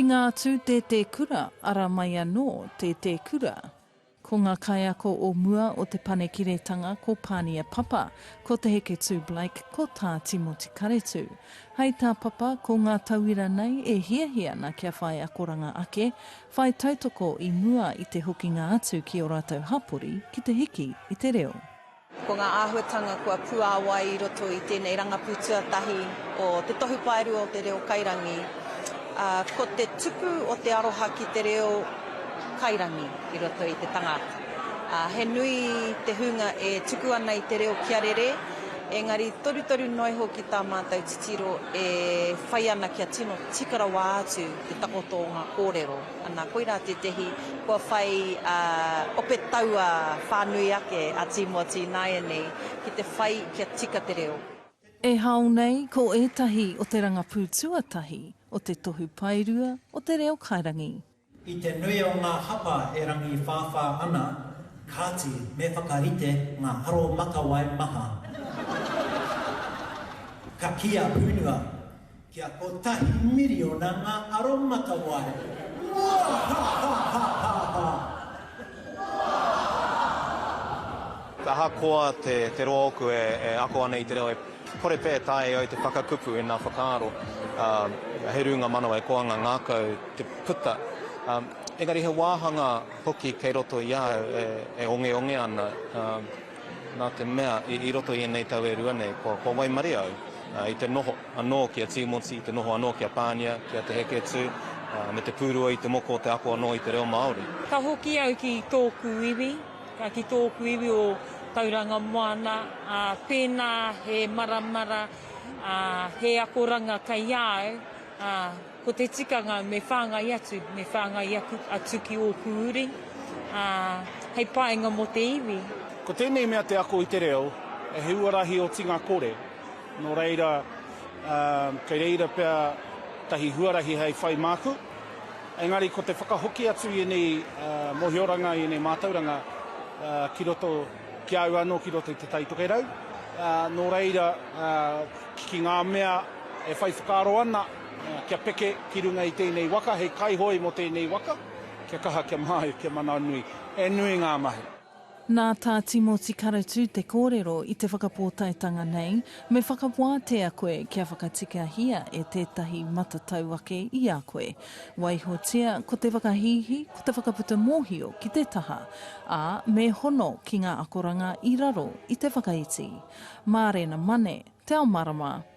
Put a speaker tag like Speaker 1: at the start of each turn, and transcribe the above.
Speaker 1: Hinga atu tētē kura, ara mai anō tētē kura. Ko ngā kaiako o mua o Te Panekiretanga ko Pānia Papa, ko Te Heketū Blake, ko Tā Timoti Karetū. Hei tā Papa, ko ngā tauira nei e hiahia ana kia whai akoranga ake, whai tautoko i mua i te hokinga atu ki ō rātou hapori ki te hiki i te reo.
Speaker 2: Ko ngā āhuatanga kua puāwai i roto i tēnei rangapū tuatahi o Te Tohu Paerua o te Reo Kairangi, ā, ko te tupu o te aroha ki te reo kairangi i roto i te tangata. Ā, he nui te hunga e tuku ana i te reo kia rere, engari torutoru noa iho ki tā mātou titiro e whai ana kia tino tika rawa atu te takoto o ngā kōrero. Ana, koirā tētehi kua whai ope taua whānui ake a Tīmoti ināianei ki te whai kia tika te reo.
Speaker 1: E hao nei ko ētahi o te rangapū tuatahi o te Tohu Paerua o te Reo Kairangi.
Speaker 3: I te nui o ngā hapa e rangiwhāwhā ana, kāti me whakarite ngā aromatawai maha. Ka kī a Pūnua, Kia kotahi miriona ngā aromatawai. Muahahahahaha!
Speaker 4: Ahakoa te roa oku e ako ana i te reo, e kore pea e taea e au te whakakupu i ngā whakaaro, he rūnga manawa, he koanga ngākau te puta. Engari he wāhanga hoki kei roto i a au e ongeonge ana. Nā te mea, i roto i ēnei tau e rua nei, kua waimarie au i te noho anō ki a Tīmoti, i te noho anō ki a Pānia, ki a Te Heketū, me te pūrua i te moko o te ako anō i te reo Māori.
Speaker 5: Ka hoki au ki tōku iwi, ki tōku iwi o Tauranga Moana, ā, pēnā he maramara, ā, he akoranga kei a au, ā, Ko te tikanga me whāngai atu, me whāngai aku, atu ki ōku uri, ā, hei painga mō te iwi.
Speaker 6: Ko tēnei mea te ako i te reo, he huarahi otinga kore. Nō reira, kei reira pea tahi huarahi hei whai māku. Engari ko te whakahoki atu i ēnei mōhioranga, i ēnei mātauranga ki roto, ki a au anō ki roto i Te Tai Tokerau. Nō reira, ki ngā mea e whai whakaaro ana kia peke ki runga i tēnei waka, hei kaihoe mō tēnei waka, kia kaha, kia māia, kia manawanui. E nui ngā mahi.
Speaker 1: Nā Tā Timoti Karatū te kōrero i te whakapōtaetanga nei, me whakawātea koe kia whakatikahia e tētahi matatau ake i a koe. Waihotia ko te whakahīhī, ko te whakaputa mōhio ki te taha, ā, me hono ki ngā akoranga i raro i te whakaiti. Mārena Mane, Te Ao Marama.